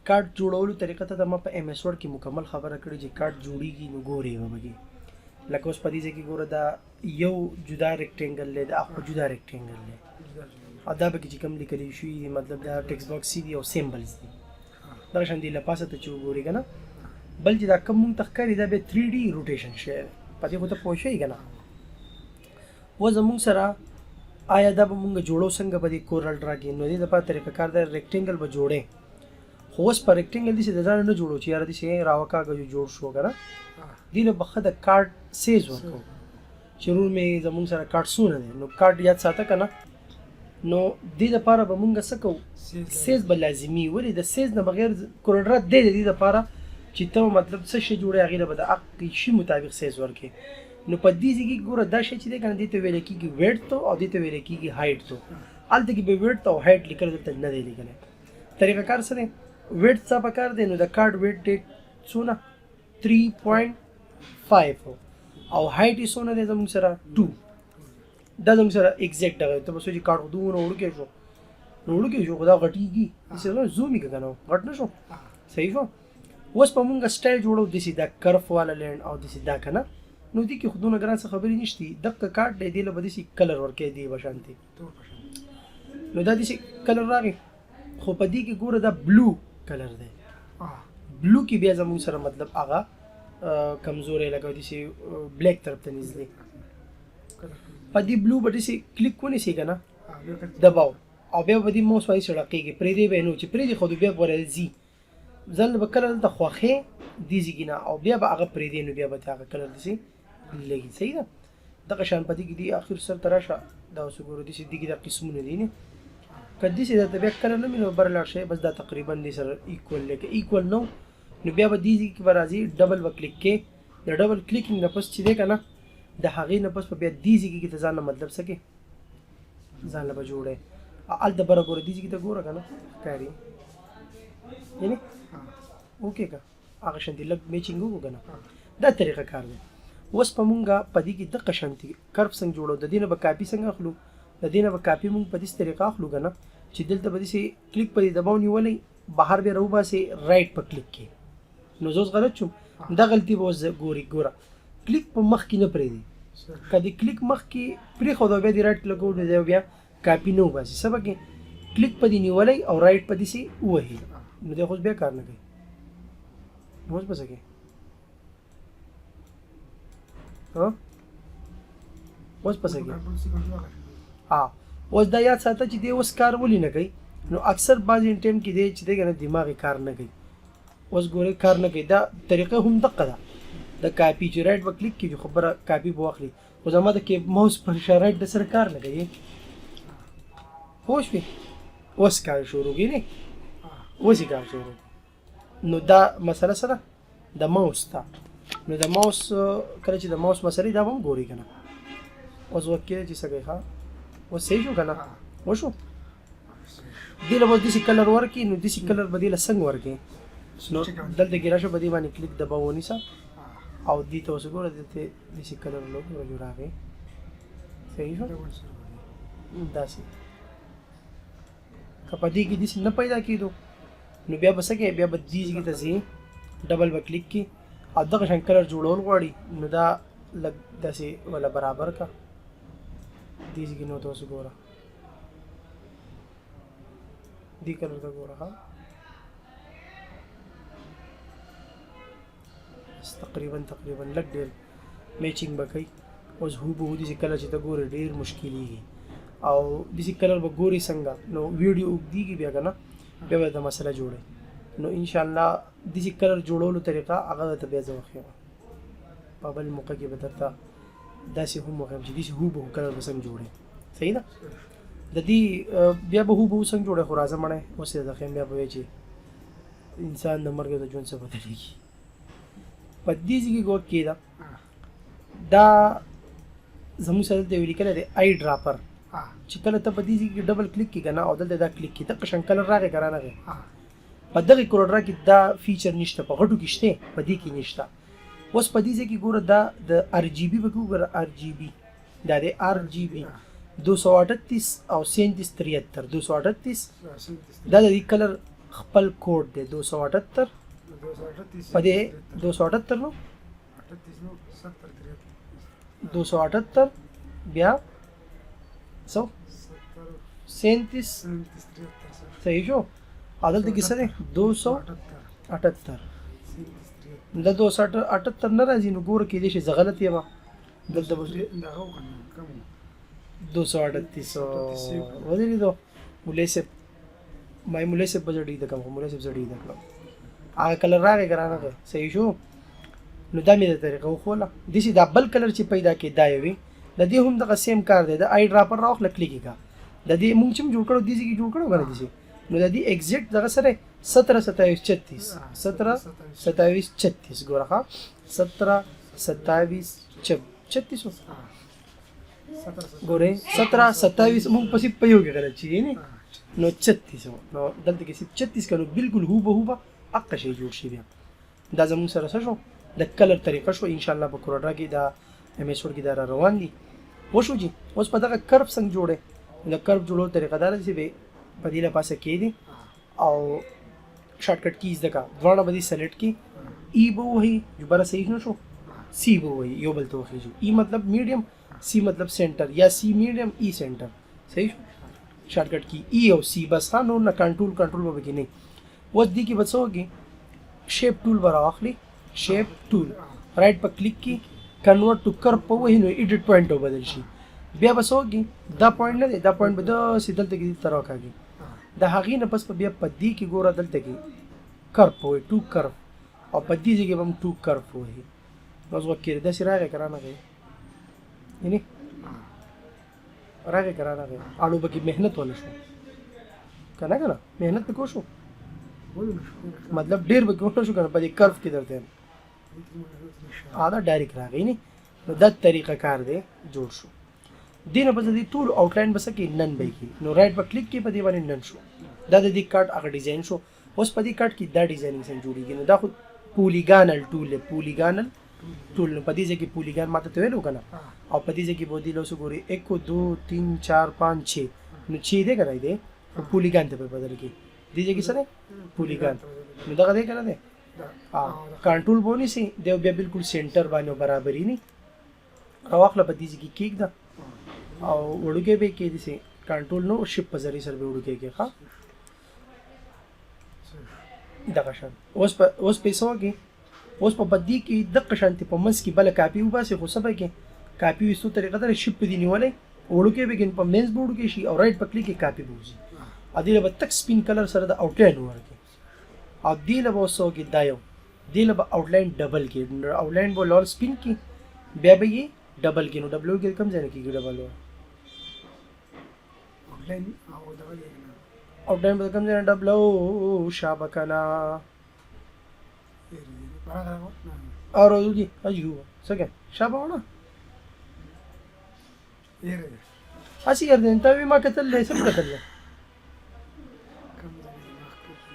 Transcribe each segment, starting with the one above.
کارت جوړولو طریقه ته ما په ایم ایس ورډ کې مکمل خبره کړې چې کارت جوړیږي نو ګورې به پکې. لکه اوس په دې ځای کې ګوره، دا یو جدا ریکټینګل دی، دا اخو جدا ریکټینګل دی، او دا پکې چې کوم لیکل شوي دي، مطلب دا ټیکسټ باکس دي او سیمبلز دي. دغه شان دی له پاسه ته چې وګورې که نه، بل چې دا کوم مونږ ته ښکاري دا بیا 3 ډي روټیشن شوی دی، په دې خو ته پوه شوې که نه؟ و زمونږ سره آیا دا به مونږ جوړو څنګه په دې کورل ډرا کې؟ نو دې دپاره طریقه کار دی، ریکټینګل به جوړې، خو اوس په ریکټینګل داسې د ځانه نه جوړو چې یاره داسې راوکاږه چې جوړ شو که نه. دې له به ښه د کارډ سیز ورکوو چې ورور مې زمونږ سره کارډ څونه دی، نو کارډ یاد ساته که نه. نو دې دپاره به مونږ څه کوو؟ سیز به لازمي، ولې د سیز نه بغیر کورل ډرا دی د دې دپاره چې ته مطلب څه شی جوړې هغې له به د حق شي مطابق سیز ورکړې. نو په دې ځای کې ګوره دا شی چې دی که نه، دې ته ویل کېږي ویډت او دې ته ویل کېږي هایټ. تو هلته کې به ویډت او هایټ لیکل، دلته نه دی لیکلی. طریقه کار څه دی؟ ویډت څه پکار دی؟ نو د کارډ ویډت دی څونه؟ 3.5، او هایټ یې څونه دی زموږ سره؟ 2. دا زموږ سره ایگزیکټ دغه ته به سوچې کارډ خو دومره وړوکی شو، نو وړوکی شو خو دا غټېږي، داسې زوم یې که نه غټ نه شو، صحیح شو. اوس په مونږ سټایل جوړو داسې دا کرف والا لینډ او داسې دا که نه. نو دې کې خو دونه ګران څه خبرې نشتي، دقه کارډ دی، دې له به داسې کلر ورکوي دې به شانتې. نو دا داسې کلر راغی، خو په دې کې ګوره دا بلو کلر دی، بلو کې بیا زموږ سره مطلب هغه کمزوری لکه داسې بلیک طرف ته نږدې. په دې بلو به داسې کلیک ونیسې که نه دباو، او بیا به دې موس باندې سړقېږي، پرېږدې به یې، نو چې پرېږدي خو بیا به ځي ځان به کله دلته خوښې دې ځي نه، او بیا به هغه پرېږدې، نو بیا به ته هغه کلر داسې لګي، صحیح ده. دغه شان په دې کې دې اخر سر ته راشه، دا اوس وګوره داسې دې کې دا قسمونه دي نه، که داسې درته بیا کلر نه ملي بر لاړ شي، بس دا تقریبا دې سره ایکول دی. که ایکول نه نو بیا به دې ځای کې به راځي، ډبل به کلیک کې، د ډبل کلیکینګ نه پس چې دی که نه د هغې نه پس به بیا دې ځای کې ته ځان نه مطلب څه کې ځان له به جوړې. هلته بره ګوره دې ځای کې ته ګوره که نه ښکاري، یعنې اوکې که هغه شانتې لږ میچینګ وکړو که نه، دا طریقه کار دی. اوس په مونږه په دې کې دقه شانتې کرف څنګه جوړو؟ د دې نه به کاپي څنګه اخلو؟ د دې نه به کاپي مونږ په دې طریقه اخلو که نه چې دلته به داسې کلیک په دې دباو نیولی بهر به راوباسې رایټ په کلیک کې. نو زه اوس غلط شوم، دا غلطي به اوس ګوري. ګوره کلیک په مخ کې نه پرېږدي، که د کلیک مخ کې پرېښود بیا دې رایټ کلیک وکړو نو بیا کاپي نه وباسي. څه به کې کلیک په دې نیولی او رایټ په دې ووهي، نو دی خو اوس بیا کار نه کوي. نو اوس به څه کوي؟ ها اوس په څه کوي؟ ها اوس دا یاد ساته چې دی اوس کار ولې نه کوي. نو اکثر بعضې ټایم کې دی چې دی که نه دماغ یې کار نه کوي. اوس ګورې کار نه کوي، دا طریقه هم دقه ده د کاپي چې رایټ به کلیک کړي خبره کاپي به واخلي، خو زما د کې ماوس پر رایټ د سره کار نه کوي. پوه شوې؟ اوس کار شروع کړي نه، اوس یې کار شروع. نو دا مسله څه ده؟ د ماوس ده. نو د ماوس کله چې د ماوس مسلې دا به هم ګوري که نه. اوس وکړې چې څه کوي؟ ښه اوس صحیح شو که نه؟ وشو. دې له اوس داسې کلر ورکړي، نو داسې کلر به دې له څنګه ورکړي؟ نو دلته کې راشه په دې باندې کلیک دباو ونیسه او دې ته اوس وګوره، دلته داسې کلر له وګوره جو راغی، صحیح شو. داسې که په دې کې داسې نه پیدا کېدو نو بیا به څه کوې؟ بیا به دې ځای ته ځې، ډبل به کلیک کړي او دغه شان کلر جوړول غواړي، نو دا لږ داسې وله برابر کړه دې ځای کې. نو ته اوس وګوره دې کلر ته ګوره، ها بس تقریبا تقریبا لږ ډېر میچینګ به کوي. اوس هو به هو داسې کلر چې ته ګورې ډېر مشکلېږي، او داسې کلر به ګورې څنګه؟ نو ویډیو اوږدېږي بیا که نه، بیا به دا مسله جوړوي. نو انشاءالله داسې کلر جوړولو طریقه هغه درته بیا زه وښیم په بل موقع کې، به درته داسې هم وښیم چې داسې هو به هو کلر به څنګه جوړوي. صحیح ده؟ د دې بیا به هو به هو څنګه جوړوي، خو راځه مړی اوس یې درته ښیم. بیا به وایې چې انسان د مرګ او د ژوند څخه بدلېږي. په دې ځای کې ګوت کېده دا زموږ سره دلته یو لیکلی دی آی ډراپر، چې کله ته په دې ځای کې ډبل کلیک کې که نه او دلته دا کلیک کې دقه شان کلر راغی که رانغی. په دغې کورډرا کې دا فیچر نشته، په غټو کې شته، په دې کې نشته. اوس په دې ځای کې ګوره دا د ار جی بي پکې وګوره، ار جی بي دا دی، ار جی بي 238 او 37 73 238، دا د دې کلر خپل کوډ دی 278 په دې 278، نو 278 بیا څو 37، صحیح شو. او دلته کې څه دی؟ 278. دا 278 نه راځي، نو ګوره کېدای شي زه غلط یم. دلته به 238 ولې لیدو. مولوي صاحب ما مولوي صاحب به زه ډېر د کوم مولوي صاحب زه ډېر کړم، هغه کلر راغی که رانغی؟ صحیح شو. نو دا مې د طریقه وښوله. داسې دا بل کلر چې پیدا کړې دا یې وي، د دې هم دغه سیم کار دی. د آی ډراپر راوخله، کلیک یې کړه. د دې مونږ چې جوړ کړو، دې ځای کې جوړ کړو که نه؟ داسې نو د دې ایگزیکټ دغه سره 17 27 36، 17 27 36. ګوره ښه، 17 27 36. ګورې 17 27 مونږ پسې په یو کې غلط شي نه، نو 36. نو دلته کې صرف 36 کنو، بالکل هو به هو به اقه شی جوړ شي. بیا دا زموږ سره څه شو؟ د کلر طریقه شو. ان شاء الله په کورډا کې دا ایم ایس ورډ کې دا را روان دي. وشو جی. اوس په دغه کرف څنګه جوړه؟ د کرف جوړولو طریقه دا ده چې به په دې له پاسه کې دي او شارټ کټ کیز دکا دواړه به دي سلیکټ کی، ای به وهي دوباره. صحیح نه شو؟ سی به وهي، یو بل ته وخیژي. ای مطلب میډیم، سی مطلب سنټر، یا سی میډیم ای سنټر. صحیح شو. شارټ کټ کی ای او سی بس. ها، نور نه، کنټرول کنټرول به پکې نه. اوس دې کې به څه وکړي؟ شیپ ټول به راواخلي، شیپ ټول رائټ په کلیک کی، کنورټ ټو کرب په وهي، نو ایډیټ پوینټ بدل شي. بیا به څه وکړي؟ دا پوینټ نه دی، دا پوینټ به داسې دلته کې دلته راکاږي. د هغې نه پس په بیا په دې کې ګوره دلته کې کرب په وهي، ټو کرب، او په دې ځای کې به هم ټو کرب وهي. نو اوس غوږ کېږدي، داسې راغی که رانغی؟ یعنې راغی که رانغی؟ اړو به کې محنت ونه شو که نه؟ که نه محنت پکې وشو، مطلب ډېر به کې ونه شو که نه؟ په دې کرف کې درته دا ډایرکټ راغی نه. نو دا طریقه کار دی جوړ شو. دینه پس د ټول آوټلاین به څه کې نن به کې، نو رائټ په کلیک کې په دې باندې نن شو. دا د دې کارت هغه ډیزاین شو. اوس په دې کارت کې دا ډیزاینینګ څنګه جوړیږي؟ نو دا خو پولیګانل ټول دی، پولیګانل ټول. نو په دې ځای کې پولیګان ماته ته ویلو کنه، او په دې ځای کې به دې لوسو ګوري 1 2 3 4 5 6. نو 6 دې کنه، دې پولیګان ته په بدل کې دې ځای کې سره پولیګان. نو دغه دې کنه، دې کنټرول بونی سي دی بیا بالکل سنټر باندې برابرې نه راواخله، په دې ځای کې کېږده او وړوکی به کې دي سي کنټرول، نو شپ په ذریعه سره به وړوکی کې. ښه، دغه شان اوس پیسو کې اوس په بدی کې دغه شانتي په منځ کې بل کاپي وباسي، خو سبا کې کاپي وستو طریقه در شپ دی نیولې، وړوکی به کې په منځ به وړوکی شي او رائټ په کلیک کې کاپي بوزي. ا دې له به تک سپین کلر سره د آوټلاین ورکې او دې له به اوس کې دا یو دې له به آوټلاین ډبل کې، آوټلاین به لول سپین کې، بیا به یې ډبل کې. نو ډبل کې کم ځای نه کېږي ډبل؟ آوټلاین او دغه دی کنه. آوټلاین به کم ځای نه ډبل؟ او شابه کنه. اور دي اجو څنګه شابه ونه اسی ير انت ما کتل له سم کتل له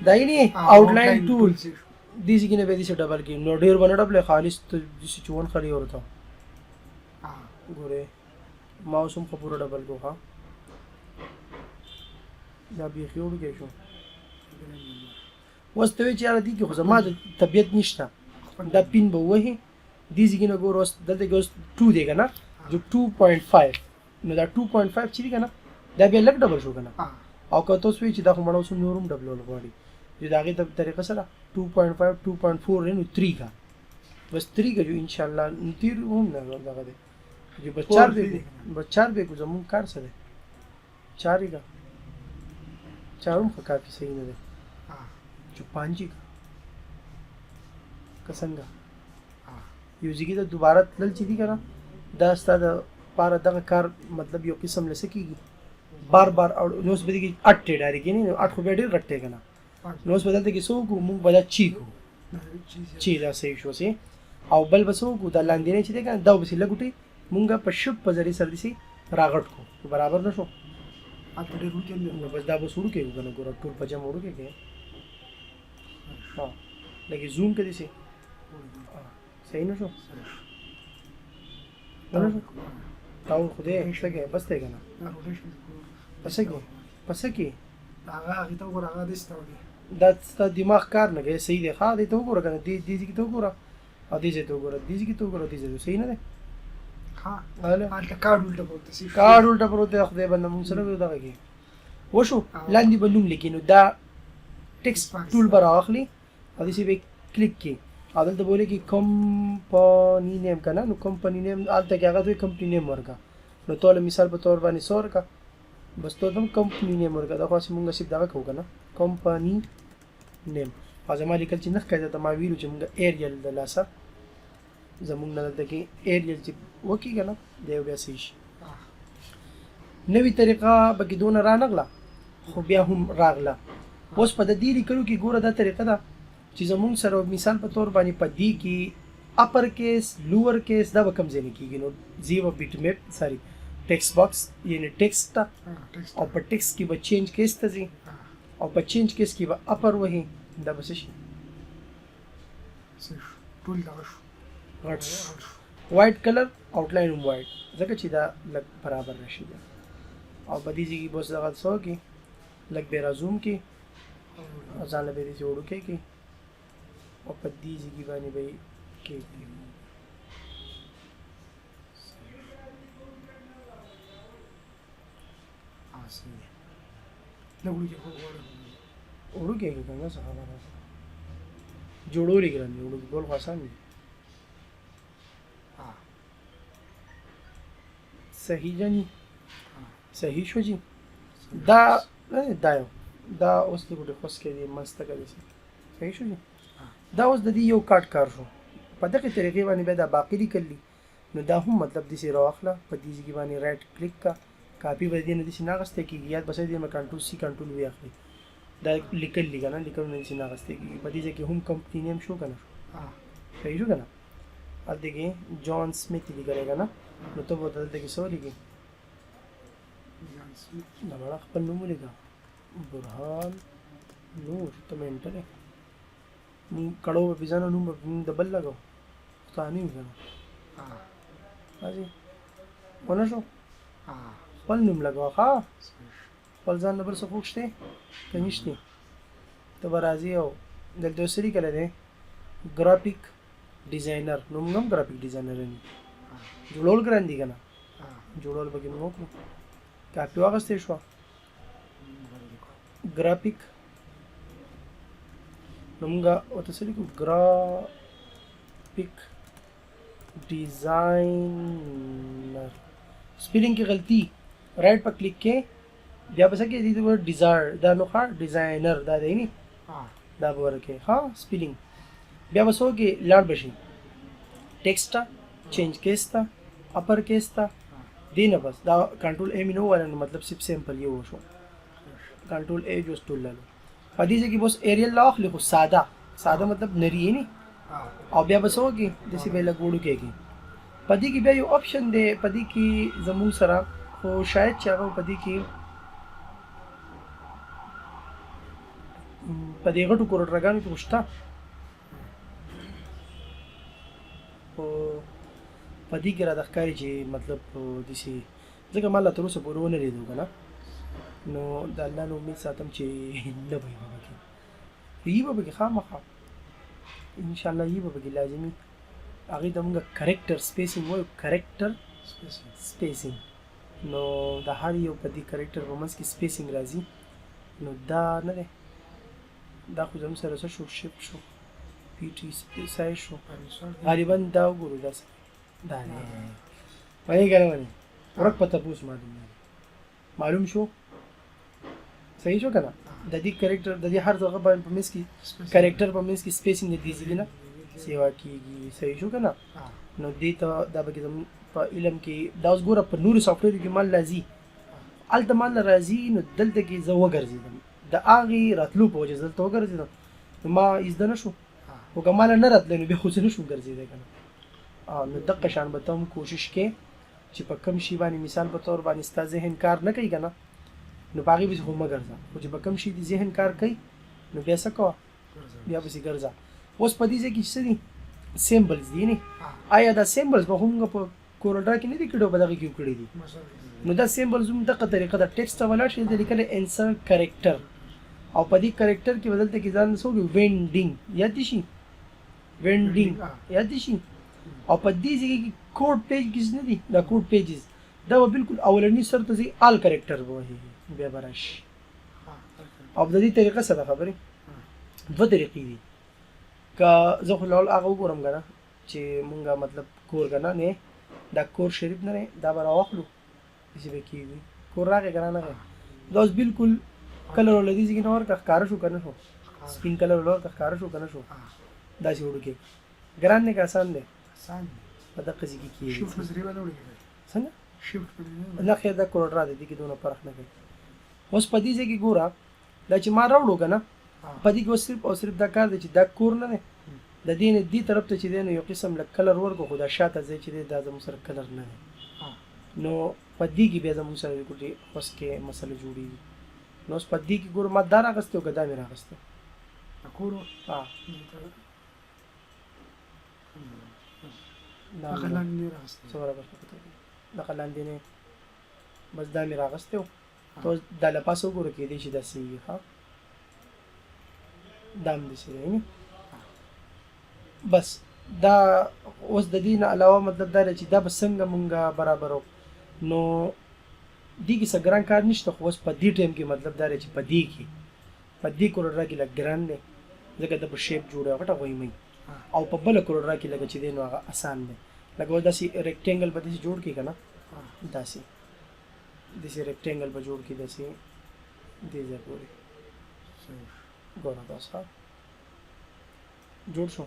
دایني آوټلاین ټول دې ځای کې نه به دې ډبل کې، نو ډیر باندې ډبل خالص ته دې چون خلی ورته ګوره. ما اوس هم خو پوره ډبل کو. ښه، دا بیخي وړوکی شو. اوس ته وایې چې یاره دې کې خو زما د طبیعت نشته، دا پین به ووهې دې ځای کې نه. ګوره اوس دلته کې اوس 2 دی که نه؟ جو 2.5. نو دا 2.5 چې دی که نه، دا بیا لږ ډبل شو که نه؟ او که تاسو وایئ چې دا خو مړه اوس نور هم ډبلول غواړي، چې د هغې طریقه سره 2.5، 2.4، نو 3 کا، بس 3 کا جو ان شاء الله تیر هم نه دغه دی چې بس چار به کو، بس چار به کو. زمون کار څه دی؟ چار کا، چاروم خو کافي صحیح نه دی، چې پنځه کا که څنګه؟ یو ځای ته دوباره تلل چې دي کنه، دا ستا د پاره دغه کار مطلب یو قسم لسه کیږي بار بار. او نو اوس به دې کې اټ ټې ډایرکټ نه، نو اټ خو بیا ډېر غټ دی کنه. نو اوس به دلته کې څه وکړو؟ موږ به دا چی کو چی، دا صحیح شو سي. او بل به څه وکړو؟ دا لاندې نه چې دی کنه، دا به سي لګوټي مونږه په شپ په ذریعه سره دسی راغټ کو، برابر نه شو؟ نو بس دا به سوړو کې کنه. ګوره ټول په جمع وړو کې ها لکه زوم کې دسی صحیح نه شو؟ نه شو تاو خدای څنګه بس ته کنه؟ پس کې هغه هغه ته وګوره، هغه دې ستړي. دا ستا دماغ کار نه کوي. صحیح دی، ښه دې ته وګوره که نه، دې دې ځای کې ته وګوره او دې ځای ته وګوره، دې ځای کې ته وګوره، دې ځای ته، صحیح نه دی؟ ها، هله هلته کارډ الټه پروت دی. کارډ الټه پروت دی. خدای بنده مونږ سره به دغه کې وشو. لاندې به نوم لیکي، نو دا ټیکسټ ټول به راواخلي او داسې به کلیک کړي او دلته به ولیکي کمپني نیم که نه. نو کمپني نیم هلته کې هغه ته کمپني نیم ورکړه. نو ته له مثال په تور باندې څه ورکړه؟ بس ته هم کمپني نیم ورکړه. دا خو هسې مونږ صرف دغه کوو که نه، کمپني نیم. او زما لیکل چې نه ښکاري، ته ما ویلو چې مونږ ایریل د لاسه زمونږ نه دلته کې ایریل چې وکړي که نه، دی بیا صحیح شي. نوې طریقه پکې دونه رانغله، خو بیا هم راغله. اوس په د دې لیکلو کې ګوره دا طریقه ده چې زمونږ سره مثال په تور باندې په دې کې اپر کیس لوور کیس دا به کوم ځای نه کېږي. نو زی به بیټ میپ سوري ټیکسټ باکس یعنی ټیکسټ ته، او په ټیکسټ کې به چینج کیس ته ځي او په چینج کیس کې به اپر وهي. دا به څه شي؟ ټول دغه شو، غټ شو. وایټ کلر آوټلاین هم وایټ، ځکه چې دا لږ برابر راشي بیا. او په دې ځای کې بس دغه څه وکړي، لږ به را زوم کړي او ځان له به داسې وړوکی کړي او په دې ځای کې باندې به یې کېږدي. لږ وړوکی خو غواړم. وړوکی کړي که نه، څه خبره ده، جوړول یې ګران دي، وړوکي کول خو اسان دي. صحیح جاني، صحیح شو جی. دا دا یو دا اوس لږ ډېر خوس کې دی منځ ته کوي. صحیح شو جی. دا اوس د دې یو کارت کار شو. په دغه طریقې باندې بیا دا باقي لیکل دي. نو دا هم مطلب داسې راواخله، په دې ځای کې باندې رایټ کلیک کا، کاپي به دې نه داسې نه اخیستی کېږي. یاد به ساتې، دې کنټرول سی کنټرول وي اخلي. دا لیکل دي که نه، لیکل نه داسې نه اخیستی کېږي. په دې ځای کې هم کمپني نیم شو که نه شو؟ صحیح شو که نه؟ هلته کې جان سمیت لیکلی که نه، نو ته به دلته کې څه ولیکې؟ دا مړه خپل نوم ولیکه، برهان نور. ته مېنټل یې، مونږ کړو به ځان نوم به مونږ د بل لګو، ستا نه یو که نه؟ راځي ونه شو، خپل نوم لګوه. ښه، خپل ځان نه بل څه خوښ شته که نشته؟ ته به راځې او دلته څه لیکلی دی؟ ګرافیک ډیزاینر. نو موږ هم ګرافیک ډیزاینر یو. جوړول ګران دي که نه؟ جوړول پکې موږ وکړو. کاپي واخیستې شوه، ګرافیک. نو موږ ورته څه لیکو؟ ګرافیک ډیزاینر. سپیلینګ کې غلطي، رایټ په کلیک کې بیا به څه کې دي؟ ډیزایر دا نو ښه ډیزاینر دا دی نه، دا به ورکې. ها، سپیلینګ بیا به څه وکړي؟ لاړ به شي ټیکسټ ته، چینج کیس ته، اپر کیس ته، دې نه بس دا کنټرول ای مې نه وویل، نو مطلب صرف سیمپل یو شو. کنټرول ای جوس ټول لاړو. په دې ځای کې بس ایریل لا واخلي، خو ساده ساده مطلب نری یې نه. او بیا به څه وکړي؟ داسې به یې لږ وړوکی کړي. په دې کې بیا یو اپشن دی په دې کې زموږ سره، خو شاید چې هغه په دې کې په دې غټو کورټرګانو کې خو شته، خو په دې کې راته ښکاري چې مطلب داسې، ځکه ما لا تر اوسه پورې ونه لیدو که نه. نو د الله نه امید ساتم چې نه به وي پکې، خو یي به پکې خامخا انشاءالله یي به پکې لازمي. هغې ته موږ کریکټر سپیسینګ وایو، کریکټر سپیسینګ. نو د هر یو په دې کریکټر په منځ کې سپیسینګ راځي. نو دا نه دی، دا خو زموږ سره څه شو؟ شفټ شو، پی ټي سایز شو غالبا. دا وګورو، دا څه دا دی؟ پوهېږې که نه؟ باندې ورک په تپوس معلوم نه معلوم شو. صحیح شو که نه؟ د دې کریکټر د دې هر دغه باندې په منځ کې کریکټر په منځ کې سپیسینګ د دې ځای نه سیوا کیږي. صحیح شو که نه؟ نو دې ته دا به زموږ په علم کې دا اوس ګوره په نورو سافټویرو کې مال راځي، هلته مال راځي. نو دلته کې زه وګرځېدم د هغې راتلو په وجه، زه دلته وګرځېدم نو ما زده نه شو، خو که مال نه راتلی نو بیا خو زه نه شم ګرځېدی که نه. نو دقه شان به ته هم کوشش کې چې په کوم شي باندې مثال په تور باندې ستا ذهن کار نه کوي که نه، نو په هغې پسې خو مه ګرځه، خو چې په کوم شي دې ذهن کار کوي نو بیا څه کوه، بیا پسې ګرځه. اوس په دې ځای کې چې څه دي؟ سیمبلز دي نه؟ آیا دا سیمبلز به هم په کورلډرا کې نه دي کړي او په دغه کې کړي دي؟ نو دا سیمبلز هم دغه طریقه ده. ټیکسټ ته ولاړ شي، دلته لیکلی انسرټ کریکټر او په دې کریکټر کې بدلته کې ځان څه وکړي؟ وینډینګ یاد دي شي، وینډینګ یاد دي شي. او په دې ځای کې کوډ پیجز نه دي، دا کوډ پیجز دا به بالکل اولنی سر ته ځي، آل کریکټر به وهي بیا به راشي. او د دې طریقه سره خبرې دوه طریقې دي. که زه خو لاول هغه وګورم که نه چې مونږه مطلب کور که نه، نه دا کور شریف نه دی، دا به راواخلو، داسې به کېږي. کور راغی که نه راغی؟ دا اوس بالکل کلر ول دې ځای کې نه ورکړه، ښکاره شو که نه شو؟ سپین کلر ول ورکړه، ښکاره شو که نه شو؟ داسې وړوکی ګران دی که اسان دی؟ اسان دی. په دقه ځای کې کېږي. شفټ په ذریعه باندې وړي. څنګه؟ شفټ په ذریعه نه، خیر، دا کوډرا دی، دې کې دونه فرق نه کوي. اوس په دې ځای کې ګوره، دا چې ما راوړو که نه، په دې کې اوس صرف او صرف دا کار دی چې دا کور نه دی، د دې نه دې طرف ته چې دی نو یو قسم له کلر ورکړو، خو دا شاته ځای چې دی دا زموږ سره کلر نه دی. نو په دې کې بیا زموږ سره بالکل اوس کې مسله جوړېږي. نو اوس په دې کې ګوره، ما دا راغستی او که دا مې راغستی؟ د کور ها، دا هغه لاندې نه راغستی. څه برابر پته دی، دغه لاندې نه، بس دا مې راغستی و. ته اوس دا له پاسه وګوره، کېدای شي داسې وي. ښه، دا هم داسې دی. بس دا اوس د دې نه علاوه مطلب دا دی چې دا به څنګه مونږه برابرو. نو دې کې څه ګران کار نشته، خو اوس په دې ټایم کې مطلب دا دی چې په دې کې، په دې کوریډور کې لږ ګران دی، ځکه دا په شیپ جوړه غټه غویمۍ، او په بله کوریډور کې لکه چې دی نو هغه اسان دی. لکه اوس داسې ریکټینګل به داسې جوړ کړي که نه، داسې داسې ریکټینګل به جوړ کړي، داسې دې ځای پورې. ګوره دا ښه جوړ شو.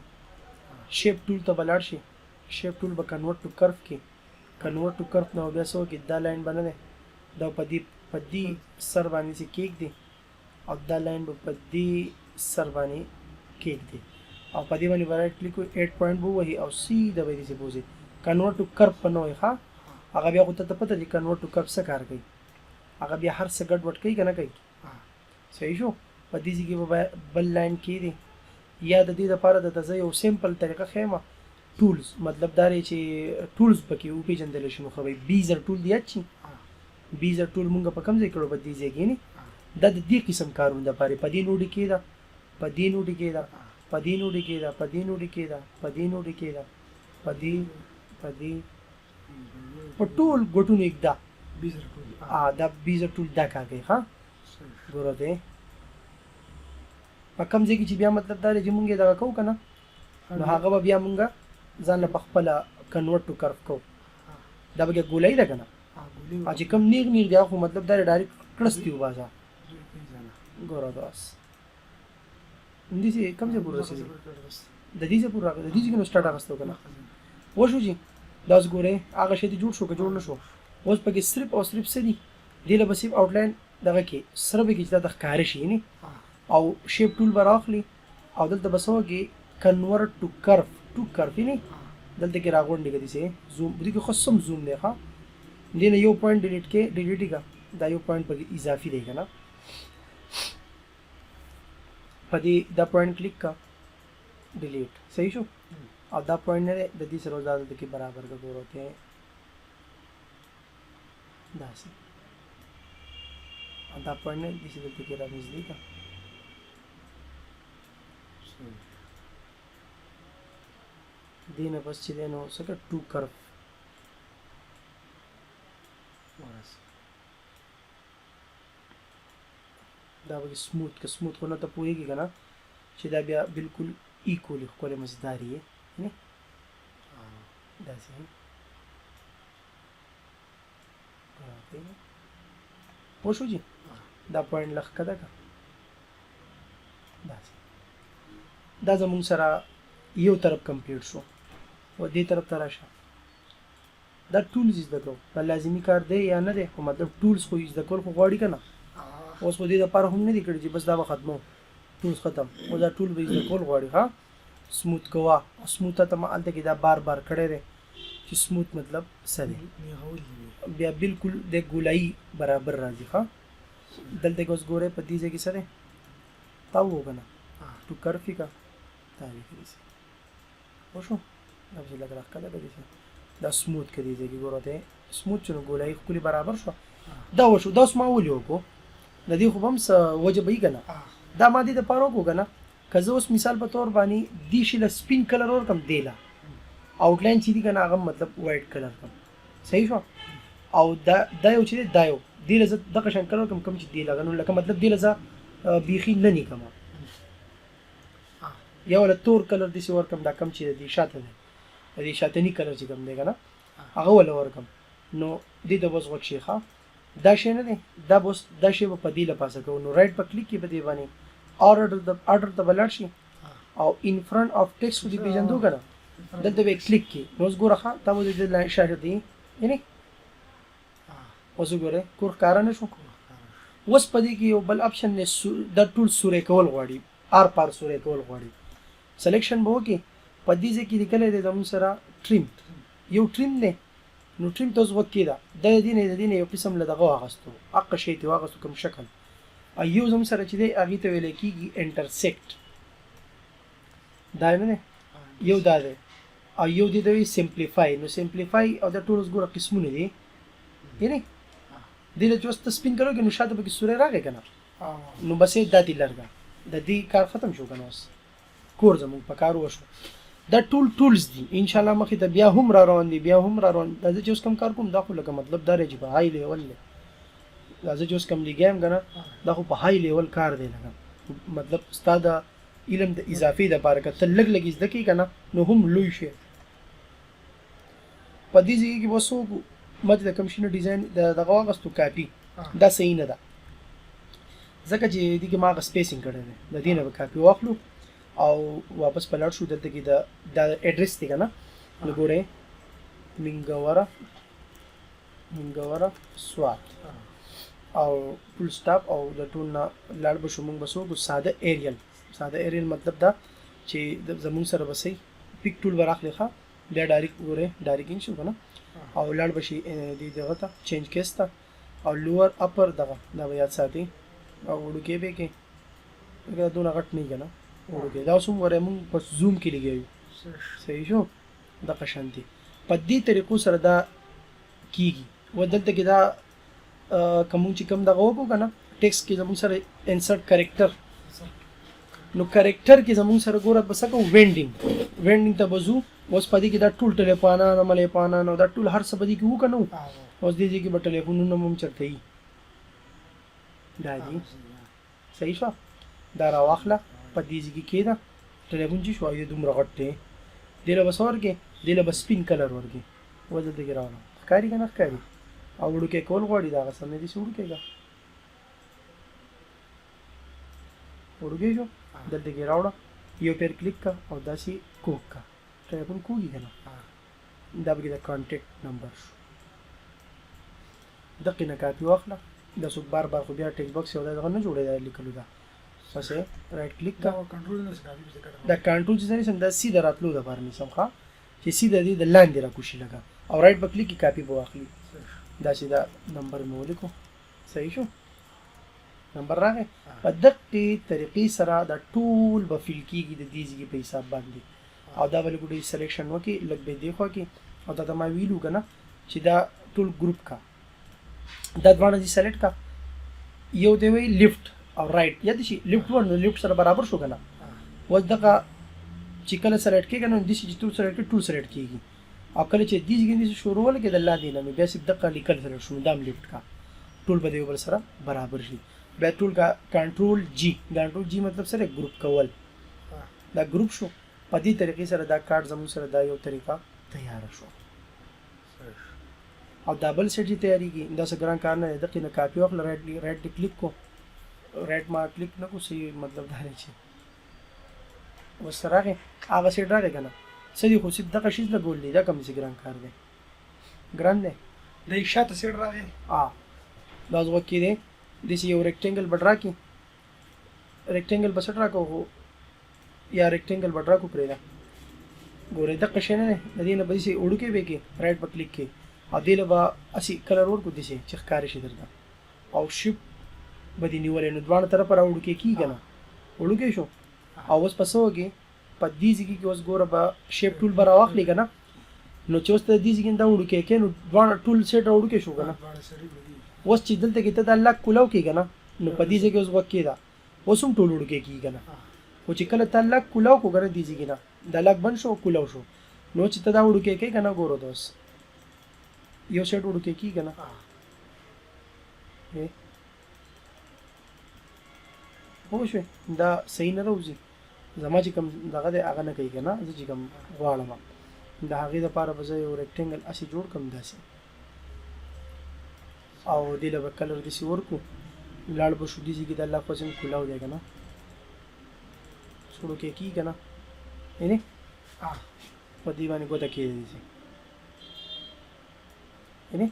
شیپ ټول ته به لاړ شي، شیپ ټول به کنورټ ټو کرف کې، کنورټ ټو کرف نه بیا څه وکړي؟ دا لاین به نه دی، دا په دې سر باندې چې کېږدي، او دا لاین به په دې سر باندې کېږدي، او په دې باندې به رایټ کلیک وکړي، 8 پوینټ به ووهي او سیده به یې داسې بوځي. کنورټ ټو کرف به نه وایي. ښه، هغه بیا خو ته پته دی کنورټ ټو کرف څه کار کوي، هغه بیا هر څه ګډ وډ کوي که نه کوي؟ صحیح شو. په دې ځای کې به بل لاین کېږدي، یا د دې لپاره د زه یو سمپل طریقه ښیم. ټولز مطلب دا دی چې ټولز پکې وپېژندل شي نو ښه به وي. بیزر ټول دی یاد شي؟ بیزر ټول مونږ په کوم ځای کړو؟ په دې ځای کې نه، دا د دې قسم کارونو دپاره په دې نوډ کې ده، په دې نوډ کې ده، په دې نوډ کې ده، په دې نوډ کې ده، په دې نوډ کې ده، په دې، په دې، په ټول ګوټونو کې ده. بیزر ټول. دا بیزر ټول دا کار کوي. ښه، ګوره دی په کوم ځای کې چې بیا مطلب دا دی چې مونږ یې دغه کوو که نه، نو هغه به بیا مونږ ځان له په خپله کنورټ ټو کرف کوو. دا به بیا ګولۍ ده که نه، او چې کوم نیغ نیغ دی هغه خو مطلب دا دی ډایرکټ کړستي وباسه. ګوره دا اوس همداسې کوم ځای پورې رسېدلي؟ د دې ځای پورې راغلی، د دې ځای کې نو سټارټ اخیستی که نه؟ وشو چې دا اوس ګورئ هغه شی دې جوړ شو که جوړ نه شو؟ اوس پکې صرف او صرف څه دي؟ دې له به صرف آوټلاین دغه کې سره به کې چې دا د ښکاره شي یعنې، او شیپ ټول به راخلي او دلته به څه وکړي؟ کنورټ ټو کرف، ټو کرف یعنې دلته کې راغونډې که داسې زوم، دې کې ښه سم زوم دی. ښه، دې نه یو پوینټ ډیلیټ کې، ډیلیټ یې کړه، دا یو پوینټ پکې اضافي دی که نه؟ په دې دا پوینټ کلیک کړه، ډیلیټ، صحیح شو. او دا پوینټ نه دی، د دې سره اوس دا دلته کې برابر کړه، ګوره ته داسې، او دا پوینټ نه داسې دلته کې رانږدې کړه. دې نه پس چې دی نو څه کړه؟ ټو کرف دا به سموت که سموت خو نه ته پوهېږې که نه چې دا بیا بالکل ایکولي ښکلې مزداري یې نه داسې پوه شو جي. دا پوینټ لږ ښکته کړه داسې. دا زموږ سره یو طرف کمپلیټ شو. و دې طرف ته راشه، دا ټولز زده کوو. دا لازمي کار دی یا نه دی؟ خو مطلب ټولز خو زده کول خو غواړي که نه؟ اوس خو دې دپاره هم نه دي کړي چې بس دا به ختمو، ټولز ختم. اوس دا ټول به زده کول غواړي. ښه، سموت کوه، سموت ته ما هلته کې دا بار بار کړی دی چې سموت مطلب څه دی، بیا بالکل د ګولایي برابر راځي. ښه، دلته کې اوس ګورئ په دې ځای کې څه دی؟ تا وو که نه؟ ټو کرف یې که تا یې کړي وشو. دا پسې لږ راښکته کړه داسې، دا سموت که دې ځای کې ګوره ته سموت چې نو ګولایي ښکلې برابر شوه. دا وشو. دا اوس ما ولې وکړو؟ د دې خو به هم څه وجه به وي که نه؟ دا ما دې د پاره وکړو کنه. که زه اوس مثال په تور باندې دې شي له سپین کلر ورکم، دی له آوټ لاین چې دي کنه هغه مطلب وایټ کلر کوم، صحیح شو؟ او دا دا یو چې دی، دا یو دې له زه دغه شان کلر کوم، کوم چې دی لګا، نو لکه مطلب دې له زه بیخي نه نیکم، یو له تور کلر داسې ورکم، دا کم چې د دې شاته دی، د دې شاتني کلر چې کوم دی که نه هغه وله ورکم. نو دې ته به اوس غوږ شي. ښه، دا شی نه دی، دا به اوس دا شی به په دې له پاسه کوو. نو رایټ په کلیک کې په دې باندې آرډر ته به لاړ شي او ان فرنټ اف ټیکسټ خو دې پېژندو که نه، دلته به یې کلیک کړي. نو اوس ګوره، ښه، تا به د دې شاته دی، یعنې اوس وګوره کور ښکاره نه شو. اوس په دې کې یو بل اپشن دی، دا ټول سوری کول غواړي، آر پار سوری کول غواړي. سلیکشن به وکړي، په دې ځای کې لیکلی دی زموږ سره ټریم، یو ټریم دی. نو ټریم ته اوس غوږ کېده. دا د دې نه یو قسم له دغه واغستو، حق شی ته واغستو کوم شکل، او یو زموږ سره چې دی هغې ته ویل کېږي انټرسیکټ، دا نه دی، یو دا دی، او یو دې ته وایي سمپلیفای. نو سمپلیفای او دا ټول اوس ګوره قسمونه دي. یعنې دې له چې اوس ته سپین کلر کې، نو شاته پکې سوری راغی که نه، نو بس یې دا دې لرګه د دې کار ختم شو که نه. اوس کور زموږ په کار وشو. دا ټول ټولز دي، ان شاء الله مخې ته بیا هم را روان دي، بیا هم را روان. دا زه چې اوس کوم کار کوم دا خو لکه مطلب دا دی چې په های لیول دی. دا زه چې اوس کوم لګیا یم که نه، دا خو په های لیول کار دی. لکه مطلب ستا د علم د اضافې دپاره که ته لږ لږ زده کړې که نه، نو هم لوی شی. په دې ځای کې به څه وکړو؟ ما چې د کوم شي نه ډیزاین د دغه واغستو کاپي، دا صحیح نه ده، ځکه چې دې کې ما هغه سپیسینګ کړی دی. د دې نه به کاپي واخلو او واپس په لاړ شو. دلته کې دا دا ایډریس دی که نه، نو ګورئ، منګوره، منګوره سوات او فول سټاپ، او د ټول نه لاړ به شو. موږ به څه وکړو؟ ساده ایریل، ساده ایریل مطلب دا چې زموږ سره به صحیح پیک ټول به راخلې. ښه، بیا ډایرکټ ګورئ، ډایرکټ ان شو که نه، او لاړ به شي دې دغه ته، چینج کیس ته، او لوور اپر دغه دا به یاد ساتي او وړوکی به کې، دا دونه غټ نه که نه، وړوکی. دا اوس هم ګورئ موږ په زوم کې لګیا یو، صحیح شو؟ دغه شان دی. په دې طریقو سره دا کیږي. و دلته کې دا کوم چې کوم دغه وکړو که نه، ټیکسټ کې زموږ سره انسرټ کریکټر، نو کریکټر کې زموږ سره ګوره بس کو وینډینګ، وینډینګ ته به ځو. اوس په دې کې دا ټول ټلیفونان، ملیفونان او دا ټول هر څه په دې کې وو که نه وو؟ اوس دې ځای کې به ټلیفونونه هم چېرته وي. دا دي، صحیح شوه؟ دا راواخله، په دې ځای کې کېده. ټلیفون چې شو، یې دومره غټ دی، دې له به څه ورکې؟ دې له به سپین کلر ورکې. اوس دلته کې راوړم، ښکاري که نه ښکاري؟ او وړوکی کول غواړي، دا هغه سم نه دي چې وړوکی که وړوکی شو. دلته کې راوړه، یو پیر کلیک کا او داسې کوک کا، ټلیفون کوږي که نه. دا پکې د کانټیکټ نمبر شو. دقې نه کاپي واخله. دا څوک بار بار خو بیا ټیکسټ باکس یو دغه نه جوړېده لیکلو دا. پسې رایټ کلیک کا. کنټرول نه کاپي پسې کټه. دا کنټرول چې نیسم، دا سیده راتلو د پاره نیسم. ښه، چې سیده دې د لاندې راکوشي لګا، او رایټ په کلیک کې کاپي به واخلي. دا چې دا نمبر مې ولیکو، صحیح شو؟ نمبر راغی. په دقې طریقې سره دا ټول به فیل کیږي د دې ځای په حساب باندې. او دا به لږ ډېر سلیکشن وکړي، لږ به دې خوا کې، او دا ته ما ویلو که نه چې دا ټول ګروپ کا، دا دواړه دې سلیکټ کا، یو دی وی لیفت او رایټ، یاد شي لیفت ور، نو لیفت سره برابر شو که نه؟ اوس دغه چې کله سلیکټ کېږي، نو داسې چې ټول سلیکټ کړي، ټول سلیکټ کېږي، او کله چې دې ځای کې شروع ولګي د لاندې نه، نو بیا صرف دغه لیکل سلیکټ شو. نو دا هم لیفت کا، ټول به د یو بل سره برابر شي. بیا ټول کا کنټرول جی، کنټرول جی مطلب سره ګروپ کول، دا ګروپ شو. په دې طریقې سره دا کارت زموږ سره دا یو طریقه تیاره شو. او دا بل سیټ چې تیاریږي، دا څه ګران کار نه دی. دقې نه کاپي واخله، رایټ دې کلیک کو، رایټ ما کلیک نه کو، صحیح مطلب دا دی چې اوس راغی هغه سیټ راغی که نه؟ څه دي، خو صرف دغه شیز لګول دي. دا کوم څه ګران کار دی؟ ګران دی؟ د شاته سیټ راغی. دا اوس غوږ کې دی، داسې یو ریکټینګل به ډرا کړي. ریکټینګل به څه ډرا کوو؟ خو یا ریکټینګل به ډرا کو، پرېږده. ګورئ، دقه شی نه دی، د دې نه به داسې وړوکی به کې رایټ به کلیک کړي او دې له به هسې کلر ورکړو داسې چې ښکاره شي درته، او شیپ به دې نیولی، نو دواړه طرفه را وړوکی کېږي که نه؟ وړوکی شو. او اوس په څه وکې؟ په دې ځای کې اوس ګوره به شیپ ټول به راواخلې که نه؟ نو چې اوس ته دې ځای کې دا وړوکی کې، نو دواړه ټول سیټ را وړوکی شو که نه؟ دواړه سړي بدی. اوس چې دلته کې ته دا لاک کولاو کې که نه، نو په دې ځای کې اوس غوږ کېده. اوس هم ټول وړوکی کېږي که نه؟ خو چې کله تا لاک کولاو کو کنه دې ځای کې نه دا لاک بند شو کولاو شو، نو چې ته دا وړوکی کوې که نه، ګوره ته اوس یو سیټ وړوکی کېږي که نه؟ پوه شوې؟ دا صحیح نه راوځي. زما چې کوم دغه دی هغه نه کوي که نه، زه چې کوم غواړم د هغې دپاره به زه یو ریکټینګل هسې جوړ کړم داسې، او دې له به کلر داسې ورکړو. لاړ به شو دې ځای کې، د الله خو هم کولاو دی که نه، وړوکی کېږي که نه؟ یعنې په دې باندې ګوته کېږي داسې، یعنې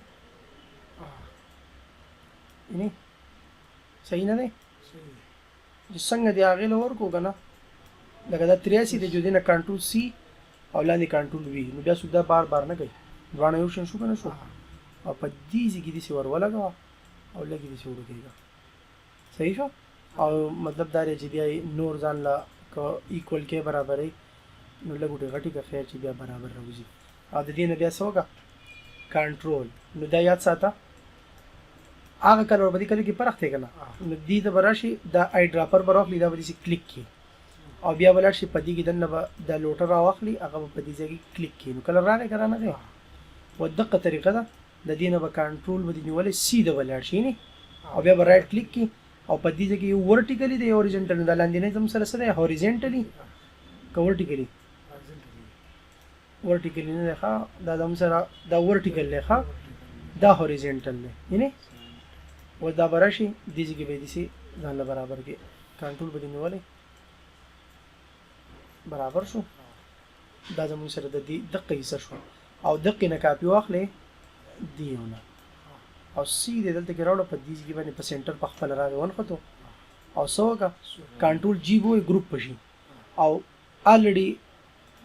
یعنې صحیح نه دی؟ چې څنګه دی هغې له ورکړو که نه، لکه دا 83 دی، چې دې نه کنټرول سي او لاندې کنټرول وي، نو بیا څوک دا بار بار نه کوي. دواړه یو شان شو که نه شو؟ او په دې ځای کې داسې ور ولګوه او لږ داسې وړوکېږه، صحیح شو. او مطلب دا دی چې بیا یې نور ځان له که ایکول کې برابرې، نو لږ وټې غټې که، خیر چې بیا برابر راوځي. او د دې نه بیا څه وکړه؟ کنټرول. نو دا یاد ساته، هغه کلر په دې کلر کې فرق دی که نه؟ نو دې ته به راشي، دا آی ډراپر به راخلي، دا به داسې کلیک کړي، او بیا به لاړ شي په دې کې دننه به د لوټر راواخلي، هغه به په دې ځای کې کلیک کړي، نو کلر راغی که رانغی؟ و دقه طریقه ده. د دې نه به کنټرول به دې نیولی، سیده به لاړ شي او بیا به رایټ کلیک کړي، او په دې ځای کې یو ورټیکلي دی، هوریزنټل. نو دا لاندې نه زموږ سره څه دی؟ هوریزنټلي که ورټیکلي؟ ورټیکلی نه دی ښه، دا زموږ سره دا ورټیکل دی ښه، دا هوریزنټل دی. یعنی اوس دا به راشي دې ځای کې به یې داسې ځان له برابر کړي، کنټرول به دې نیولی، برابر شو. دا زموږ سره د دې دقه حصه شو، او دقې نه کاپي واخلې دې یو نه او سیده دلته کې راوړه، په دې ځای کې باندې په سنټر په خپله راغی ونښتو، او څه وکړه؟ کنټرول جی به وایي، ګروپ به شي. او الریډي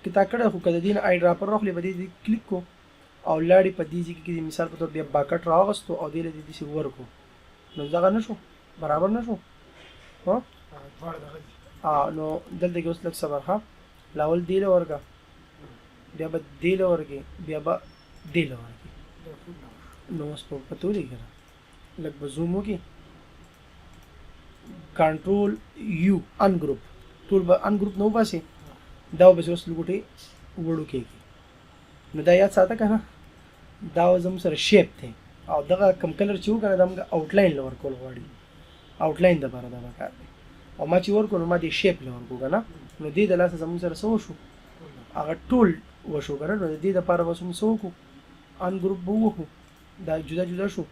که تا کړی، خو که د دې نه آی ډراپر راخلې، په دې ځای کلیک کو او لاړې په دې ځای کې، مثال په تور بیا باکټ راوغستو او دې له دې داسې ورکو، نو دغه نه شو، برابر نه شو؟ ها، نو دلته کې اوس لږ صبر ښه، لاول دې له ورکه، بیا به دې له ورکې، بیا به دې له ورکې. نو اوس په پته ولګي که نه، لږ به زوم وکړي، کنټرول یو ان ګروپ، ټول به ان ګروپ نه وباسي، دا به اوس لګوټې وړوکی کړي. نو دا یاد ساته که نه، دا زموږ سره شیپ دی، او دغه کم کلر چې و که نه، دا موږ آوټلاین له ورکول غواړي، آوټلاین دپاره دا پکار دی. او ما چې ورکړو، نو ما دې شیپ له ورکړو که نه، نو دې د لاسه زموږ سره څه وشو؟ هغه ټول وشو که نه؟ نو د دې دپاره به موږ څه وکړو؟ ان ګروپ به ووهو، دا جدا جدا شو.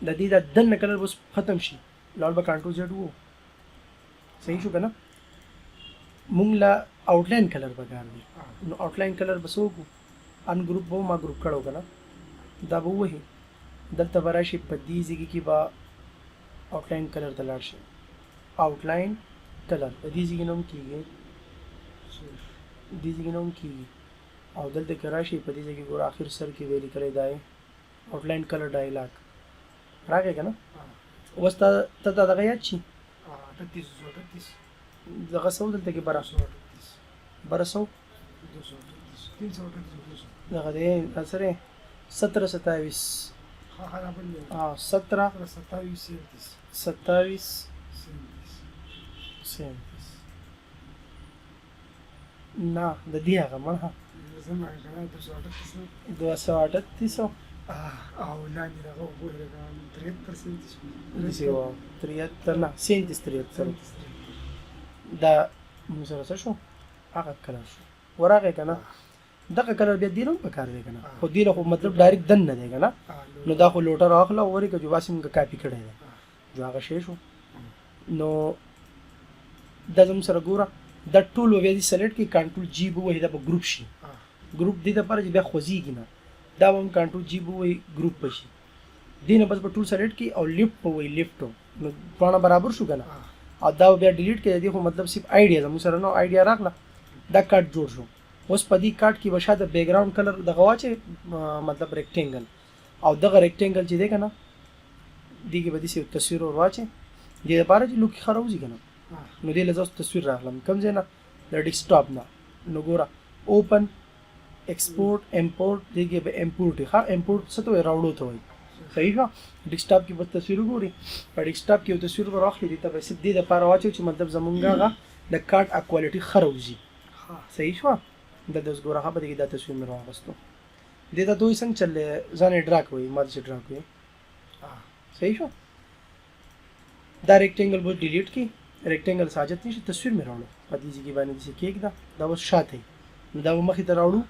د دې دا دننه کلر به اوس ختم شي، لاړ به کنټرول زیډ وو، صحیح شو که نه؟ مونږ له آوټلاین کلر پکار دی، نو آوټلاین کلر به څه وکړو؟ ان ګروپ به ما ګروپ کړو که نه، دا به ووهي، دلته به راشي، په دې ځای کې به آوټلاین کلر ته لاړ شي، آوټلاین کلر د دې ځای نه هم کېږي، دې ځای نه هم کېږي. او دلته که راشي په دې ځای کې ګوره، اخر سر کې دی لیکلی دی آوټلاین کلر ډایلاګ، راغی که نه؟ اوس ته ته دغه یاد شي دغه څه دلته کې بره بره څه دغه دی سره 17 27، 17 27 37 نه، د دې هغه مړه 238 او لاندې دغه وګوره، 73 37. داسې وه 73 نه 37 73. دا موږ سره څه شو؟ هغه کلر شو، ورغی که نه؟ دغه کلر بیا دې هم پکار دی که نه؟ خو دې له خو مطلب ډایرکټ دننه دی که نه؟ نو دا خو لوټه راواخله او ورکړه چې باسي موږ کاپي کړی دی، جو هغه شی شو. نو دا زموږ سره ګوره، دا ټول به بیا دې سلیکټ کړي، کنټرول جی به ووهي، دا به ګروپ شي. ګروپ دې دپاره چې بیا خوځېږي نه، دا به هم کنټرول جی به ووهي، ګروپ به شي. دې نه بس به ټول سلیکټ کړي او لیفټ به ووهي، لیفټ، نو دواړه برابر شو که نه؟ او دا به بیا ډیلیټ کړي. د دې خو مطلب صرف آیډیا زموږ سره، نو آیډیا راغله، دا کارت جوړ شو. اوس په دې کارت کې به شاته بیکګراوند کلر دغه واچوي، مطلب ریکټینګل، او دغه ریکټینګل چې دی که نه، دې کې به داسې یو تصویر ور واچوي، دې دپاره چې لوک ښه راوځي که نه. نو دې له زه اوس تصویر راغلم کوم ځای نه؟ د ډیسکټاپ نه. نو ګوره، اوپن، ایکسپورټ، امپورټ، دې کې به امپورټ ښه، امپورټ څه ته وایي؟ راوړو ته وایي. صحیح شو. ډیسکټاپ کې بس تصویر وګوري، په ډیسکټاپ کې یو تصویر به راخلي، دې ته به صرف دې دپاره واچوي چې مطلب زمونږ هغه د کارت کوالټي ښه راوځي. صحیح شو. دلته اوس ګوره، ښه په دې کې دا تصویر مې راواخیستو. دې ته ته وایي څنګه چل دی، ځان یې ډرا کوي، ما داسې ډرا کوي. صحیح شو. دا ریکټینګل به ډیلیټ کړي، ریکټینګل ساجت نشي. تصویر مې راوړو په دې ځای کې باندې داسې کېږده، دا اوس شاته، نو دا به مخې ته راوړو.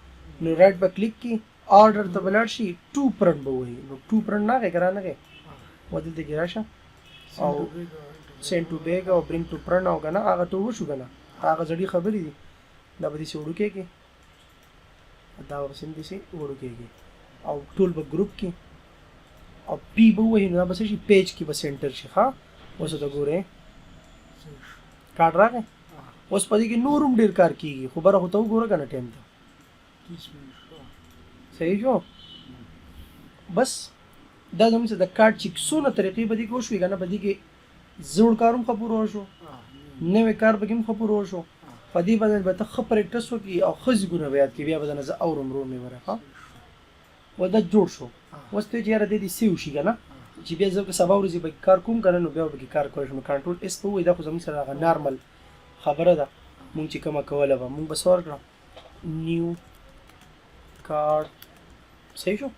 نو رایټ به کلیک کړي، آرډر ته به لاړ شي، ټو پرنټ به ووهي. نو ټو پرنټ نه غی که رانغی، و دلته کې راشه او سینډ ټو بیګ او برینګ ټو پرنټ او که نه هغه ټو وشو که نه، هغه زړې خبرې دي. دا به داسې وړوکی کړي، دا به هم داسې وړوکی کړي او ټول به ګروپ کې او پی به ووهي. نو دا به څه شي، پیج کې به سینټر شي. ښه، اوس ورته ګورې، کارډ راغی. اوس په دې کې نور هم ډېر کار کېږي، خو بره خو ته وګوره که نه ټایم ته. صحیح شو. بس دا زموږ د کارت چې څونه طریقې په دې کې وشوې که نه، په دې کې زوړ کار هم ښه پوره وشو، نوی کار پکې هم ښه پوره وشو. په دې باندې به ته ښه پریکټس وکړي او ښه ځګونه به یاد کړي، بیا به درنه زه اورم ورور مې وره. ښه و دا جوړ شو. اوس ته چې یاره دې سیو شي که نه، چې بیا زه که سبا ورځې پکې کار کوم که نه، نو بیا به پکې کار کولی شم. کنټرول اس په ووایي. دا خو زموږ سره هغه نارمل خبره ده، مونږ چې کومه کوله به مونږ به څه ورکړه، نیو کارډ. صحیح شو،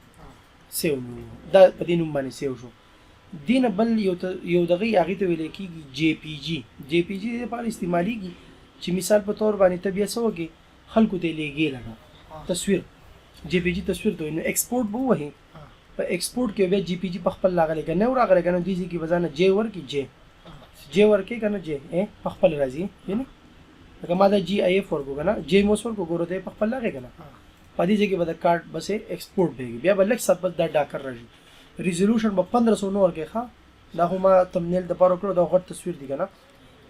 سیو مې دا په دې نوم باندې سیو شو. دې نه بل یو دغه هغې ته ویل کېږي جی پی جی. جی پی جی دې لپاره استعمالېږي چې مثال په تور باندې ته بیا څه وکړې، خلکو ته یې لېږې لکه تصویر. جی پی جی تصویر ته وایي. نو ایکسپورټ به ووهې، په ایکسپورټ کې بیا جی پی جی په خپل راغلی که نه راغلی که نه، دې ځای کې به ځانه جی ورکړي، جی جی ورکې که نه، جی په خپل راځي. وینې لکه ما دا جی آی اف ورکو که نه، جی مې اوس ورکو، ګوره دی په خپل راغی که نه. په دې ځای کې به د کارت بس ایکسپورټ بهږي، بیا به لږ ساعت بس دا ډاکر راشي. ریزولوشن به 1500 نه ورکې. ښه، دا خو ما تمنیل دپاره وکړو، دا غټ تصویر دی که نه،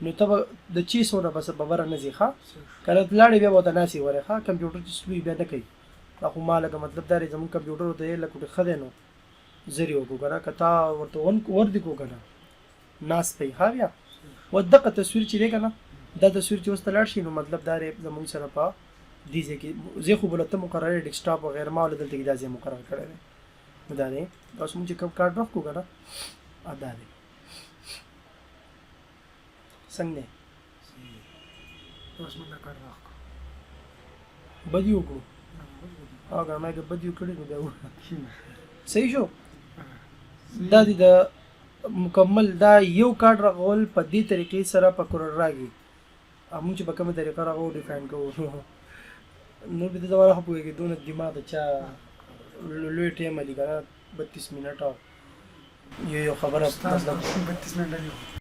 نو ته به د 600 نه بس به بره نه ځې. ښه که نه لاړې بیا به ورته ناست یې ورې. ښه، کمپیوټر چې سلوي بیا نه کوي. دا خو ما لکه مطلب دا دی زموږ کمپیوټر ورته یې لکه ښه دی، نو زر یې وکړو که نه، که تا ورته ور دې کړو که نه ناست په یې. ښه، بیا و دغه تصویر چې دی که نه، دا تصویر چې اوس ته لاړ شي، نو مطلب دا دی زموږ سره په دې ځای کې ځای خو به له ته مقرر ډیسکټاپ وغیره، ما له دلته کې دا ځای مقرر کړی دی. نو دا دی اوس موږ چې کوم کارت راښکو که نه، دا دی. څنګه دی؟ اوس موږ کار راښکو بدی وکړو او که ما که بدی وکړي نو بیا صحیح شو. دا دی د مکمل دا یو کارت رغول په دې طریقې سره په کورل راګي. موږ چې په کومه طریقه رغو ډیفاین کوو، نور به د زمانه خو پوهېږي، دونه دماغ د چا لوی ټایم دی که نه، 32 منټه یو یو خبره مطلب 32 منټه دی.